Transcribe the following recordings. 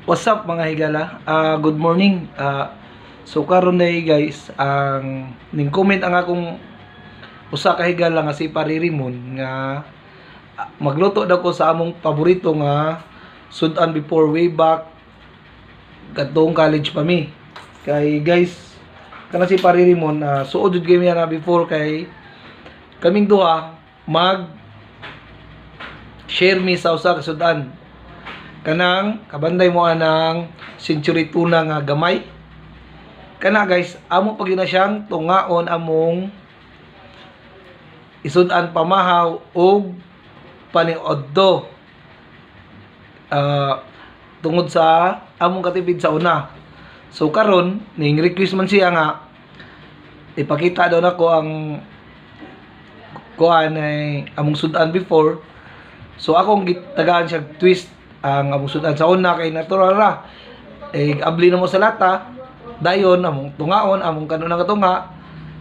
What's up, mga higala? Good morning. So karon na, guys, ang ning comment ang akong usa ka higala nga si Paririmon nga magluto daw ko sa among paborito nga sudan before, way back kadtong college pa mi. Kay guys, kana si Paririmon, suod jud kami na before kay kaming duha mag share mi sa usa ka sudan, kanang kabanday mo anang century tuna nga gamay kana, guys. Amo pag na siyang tungaon, among isud-an pamahaw og paniudto, tungod sa among katipid sa una. So karon ning request man siya nga ipakita daw nako ang kuan ay among sudan before. So akong gitagaan siya twist ang among sudan sa una kay natural ra eh, abli na mo sa lata, dayon among tungaon, among kanunang katunga,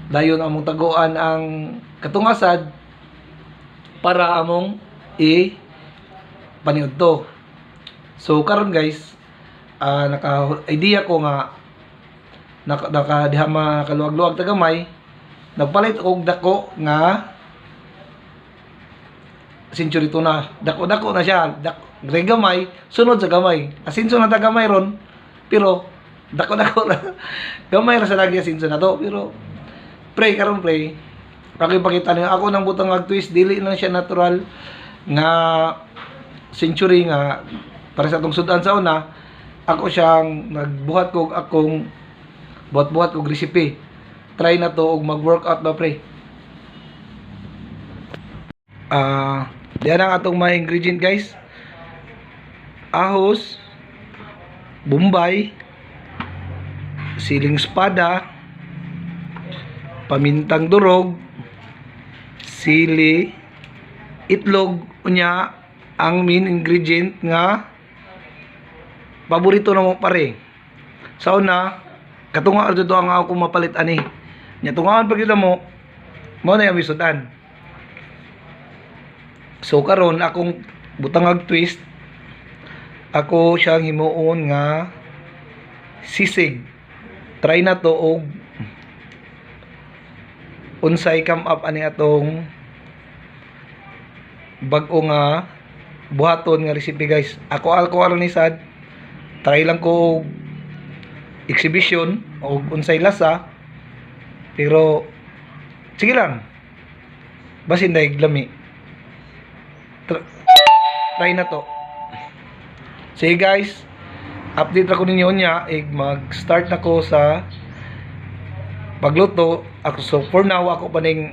dayon among taguan ang katungasad para among i paniudto. So karon, guys, naka idea ko nga naka diha makaluwag-luwag ta gamay, nagpalit og dako nga century tuna. Dako-dako na siya. Gamay, sunod sa gamay. Asinso na ta gamay ron, pero dako-dako na. Gamay ra sa lagi asinso na to, pero pre, karon pre, ako ipakita niyo ako nang butang ag twist, dili na siya natural nga century nga para sa atong sudan sa una. Ako siyang nagbuhat ko, akong buhat-buhat og recipe. Try na to og mag-workout ba, pre. Diyan ang atong mga ingredient, guys: ahos, bombay, siling espada, pamintang durog, sili, itlog, unya ang main ingredient nga paborito na mo, pare. Sa una, katunga dito ang ako mapalit ani. Nya tungaan pag mo, mo na yung sudan. So karon akong butangag twist, ako siyang himuon nga sisig. Try na to og unsay come up ani atong bag-o nga buhaton nga recipe, guys. Ako alcohol ni sad. Try lang ko og exhibition og unsay lasa. Pero sige lang. Basin dahil lami. Try na to. Sige guys, update ako ninyo niya, ig mag-start na ko sa pagluto. Ako, so for now ako pa ning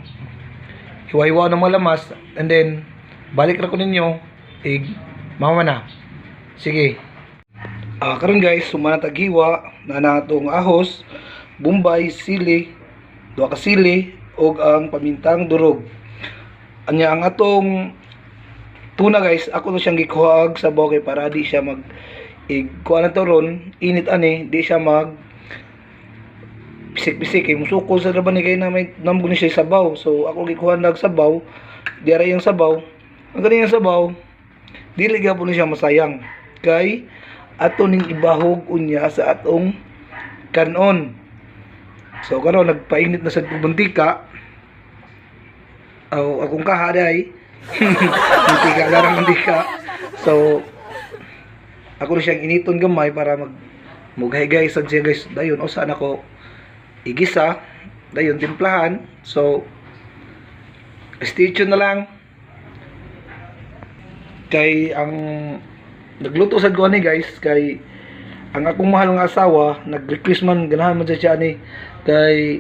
hiwa-hiwa ng mga lamas and then balik ra ko ninyo ig mama na. Sige. Karon guys, sumana taghiwa na natong ahos, bombay, sili, duha ka sili ug ang pamintang durog. Anya ang atong tuna, guys, ako to siyang gikuhaag sa kay para di siya mag ig kuha na to ron, init ani, di siya mag pisik-pisik kay musukol sa laban ni kay na may nambog ni siya sabaw. So ako gikuha nag sabaw, di ara yung sabaw. Ang ganiyang sabaw, dili gyapon ni siya masayang kay ato ning ibahog unya sa atong kanon. So karon nagpainit na sa mantika. Aw, akong kaha day. Mantika, garang mantika. So ako na siyang initon gamay para mag mughaygay sad siya, guys. Dayon usa na ko igisa, dayon timplahan. So stay tuned na lang kay ang nagluto sad ko ani, guys, kay ang akong mahal nga asawa nag-request man, ganahan man siya ani kay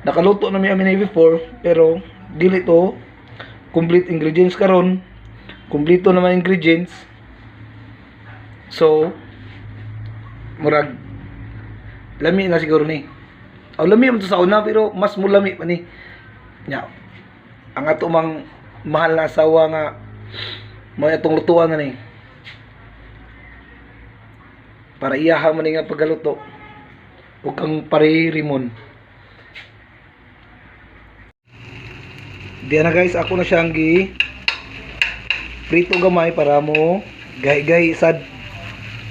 nakaluto na mi amin ni before pero dili to complete ingredients. Karon kumpleto naman ingredients, so murag lami na siguro ni. Aw, lami man to sa una pero mas mulami pa ni. Nya ang ato mang mahal na asawa nga mo atong lutuan na ni para iyaha man ni nga pagkaluto ug kang paririmon. Diyan na, guys, ako na siyang gi prito gamay para mo gahi-gahi sad.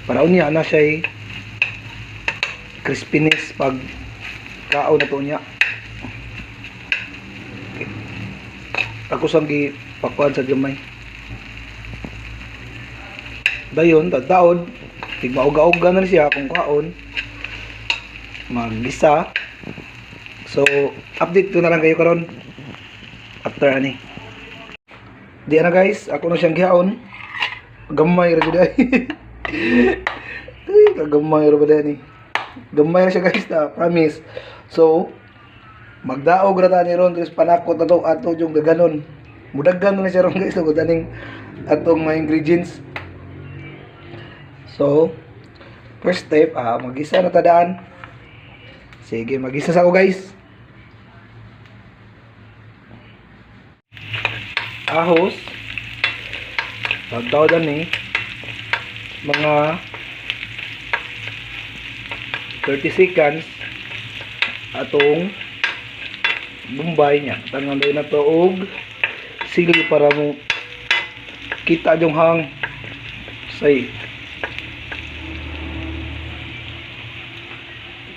Para unya na siya crispiness pag kaon na to niya. Okay. Ako sang gipakuan sa gamay. Dayon, tadaon, tigmauga-uga na siya kung kaon. Maggisa. So, update ko na lang kayo karon after ani. Di na guys, ako na siyang gihaon. Gamay ra gud ay. Ay, kagamay ra ba ni? Gamay ra siya guys na, promise. So, magdaog ra ta ni ron guys, panakot na to ato yung gaganon. Mudaggan na siya ron guys, tungod aning atong mga ingredients. So, first step, magisa na tadaan. Sige, magisa sa ako guys. Ahos. Pagdaw ni mga 30 seconds atong Bombay niya. Tangan na to og sili para mo kita yung hang say.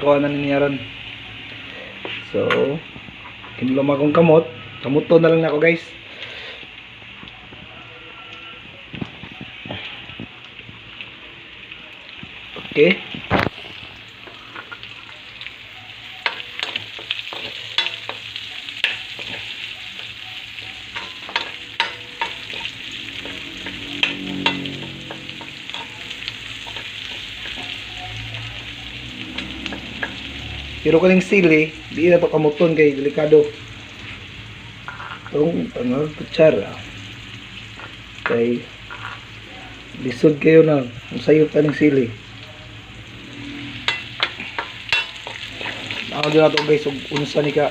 Kuha na niya ron. So, kinulom akong kamot. Kamuto na lang na ako guys. Okay. Pero kaning sili, di na to kamuton kay delikado. Itong ano, kutsara. Kay lisod kayo na kung sayop ka ng sili. Ako din na to guys, unsa ni ka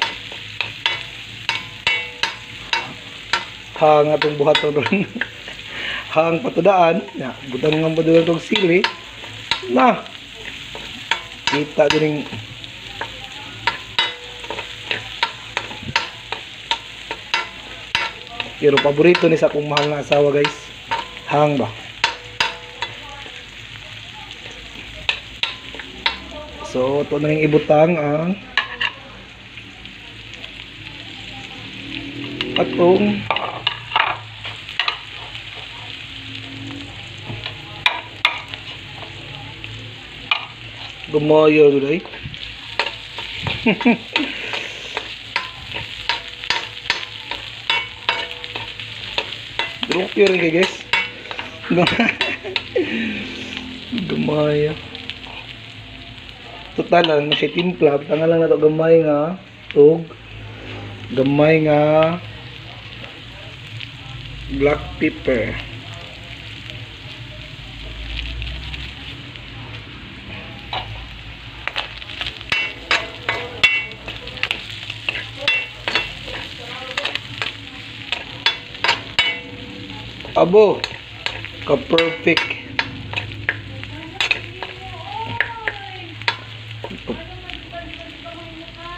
hang atong buhaton ron. Hang patudaan, na butang nga pa doon itong sili. Na kita din yung pero paborito ni sa akong mahal na asawa guys. Hang ba? So, ito na rin ibutang ang atong gumayo doon ay. Pero rin kayo guys. Gamay. Total lang na siya timpla. Tanga lang na to gamay nga tug. Gamay nga black pepper. Abo, ka-perfect.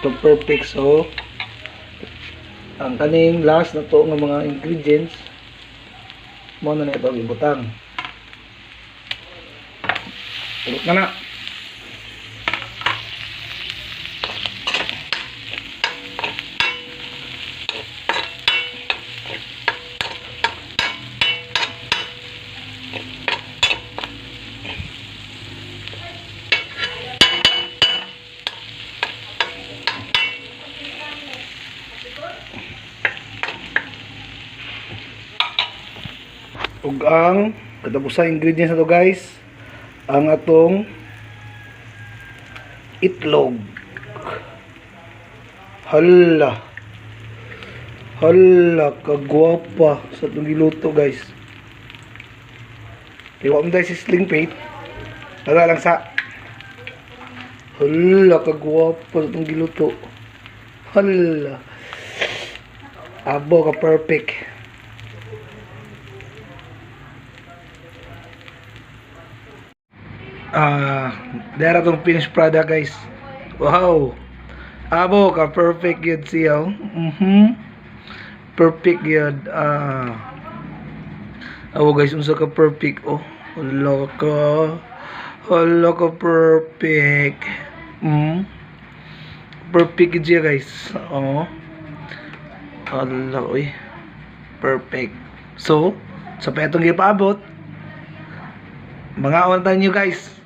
Ka-perfect. So, ang kaning last na to nga mga ingredients, mo na na ito ibutang. Tulot na na. Ug ang katapusan ingredients na to guys, ang atong itlog. Hala. Hala kagwapa sa atong giluto guys. Iwa mo tayo si sling plate. Wala lang sa. Hala kagwapa sa atong giluto. Hala. Abo ka perfect. Dara tong finished product guys. Wow. Abo ka perfect yun siya. Perfect yun. Abo guys, unsa ka perfect oh. Hala ka. Hala ka perfect. Perfect gid siya, guys. Oh. Hala, uy. Perfect. So, sa pa itong gipaabot, mga on tayo, guys.